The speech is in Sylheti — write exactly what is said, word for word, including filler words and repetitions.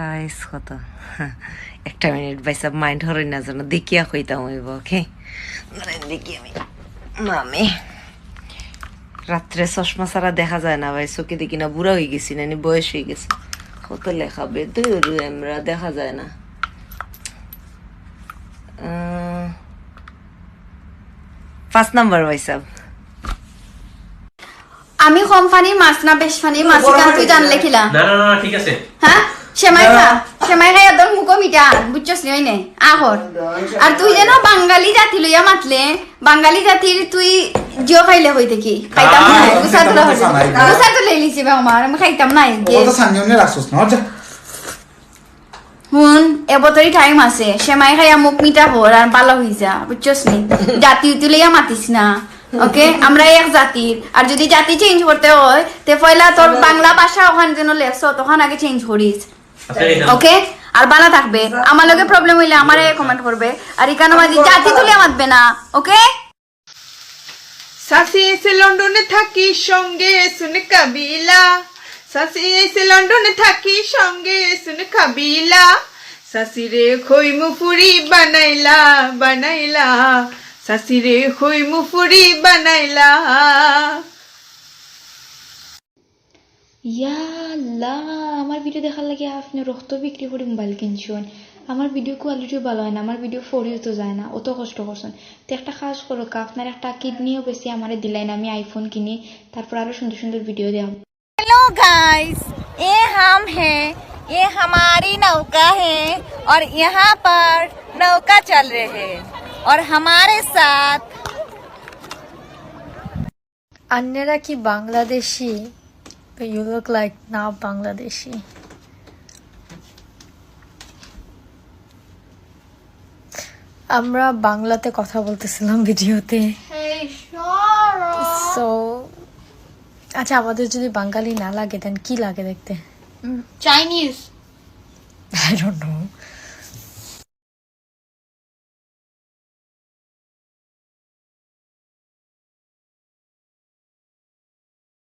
গাইস, কত একটা মিনিট ভাই সাহেব, মাইন্ড হরই না যেন, দেখিয়া কইতাম অইব। ওকে, দেখি আমি মামি রাত্রে চশমা ছাড়া দেখা যায় না ভাই, চোখে দেখি না, বুড়া হয়ে গেছি না নি, বয়স হয়ে গেছে। কত লেখা বেদুরু আমরা দেখা যায় না। পাঁচ নাম্বার ভাই সাহেব। আমি কম ফানি মাছ না বেশ ফানি মাছ, ইখান তুই জানলে কিলা? না, না, না, না, ঠিক আছে। হ্যাঁ, সেমাই খা, সেমাই খাই একদম মুখো মিঠা, বুঝছস নি? ওই নে, আহর। আর তুই যেন বাঙালি জাতি লইয়া মাতলে, বাঙালি জাতির তুই জিও খাইলে হইতে কি? খাইতাম না, গুসা তুলা হইতে। গুসা তুলে লিছি বা আমার, আমি খাইতাম না, এই যে। ও তো সামনে উনি রাখছস না, যা। হুন, এবতরি টাইম আছে, সেমাই খাইয়া মুখ মিঠা কর আর ভালো হই যা, বুঝছস নি? জাতি উতি লইয়া মাতিস না, ওকে? আমরা এক জাতির, আর যদি জাতি চেঞ্জ করতে হয়, তে পয়লা তোর বাংলা ভাষা ওখান যেন লেখছ, তখন আগে চেঞ্জ করিস, ওকে? আর ভালা থাকবে, আমার লগে প্রবলেম হইলে আমারে কমেন্ট করবে, আর ইখানো মাঝে জাতি তুলিয়া মাতবে না, ওকে? সাসি এসে লন্ডনে থাকি, সঙ্গে শুন কাবিলা। সাসি এসে লন্ডনে থাকি, সঙ্গে শুন কাবিলা। সাসিরে খইমু ফুরি বানাইলা, বানাইলা। সাসিরে খইমু ফুরি বানাইলা। ইয়া আল্লাহ, আমার ভিডিও দেখার লাগি আপনে রক্ত বিক্রি করি মোবাইল কিনছইন। আমার ভিডিও কোয়ালিটিও ভালা অয় না, আমার ভিডিও ফোরেও তো যায় না, অত কষ্ট করছইন। তো একটা কাজ করউক্কা, আপনার একটা কিডনিও বেচি আমারে দিলাইন, আমি আইফোন কিনি, তারপর আরো সুন্দর সুন্দর ভিডিও দেখাবো। Hello guys, ये हम हैं, ये हमारी नौका है और यहाँ पर नौका चल रहे हैं और हमारे साथ আন্যেরা কি Bangladeshi? You look like not Bangladeshi. আমরা বাংলাতে কথা বলতেছিলাম ভিডিওতে। Hey, shut up. So, আচ্ছা, আমাদের যদি বাঙালি না লাগে, then কি লাগে দেখতে? Chinese. I don't know.